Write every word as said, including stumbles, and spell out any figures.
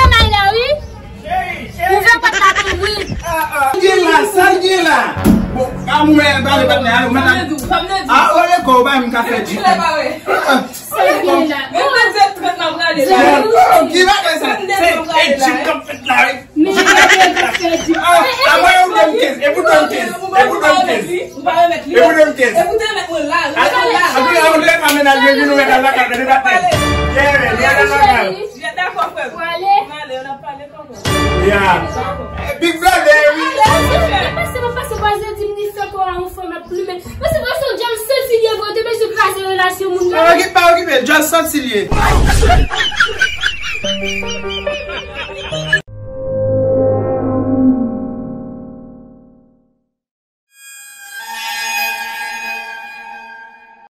nan may la, wi. Ouvè pòt la pou mwen. Sa l gen la, sa l gen la. Bon, a mwen, ba le patnè, alo, mwen. A, ou ale kò, ou ba m ka fè di. Sa l gen la. Mwen mwen di trant m ap rale la. Oh, ki bagay sa? Se etid k ap fèt la, wi. Men bagay k ap fèt di. Ah, a mwen ou donn kenz, e pou donn kenz, e pou donn kenz. Ou pa remèt li. E pou donn kenz. E pou te remèt mwen la, la, la. Anpil la, ou lè pa menaj yo vin ou mèt al lakay, tande patnè. Yeah, yeah, yeah, yeah. Dakò, frè m. Prale. Prale, n ap pale kòman? Yeah. Big brother, wi. Pase, pase, pase, pase, di m ni fè kò a yon fò m ap plimen. Pase, pase, ou djòl santi lye vre, ou te bezwen kraze relasyon moun nan. Ah, okipe, okipe, djòl santi lye.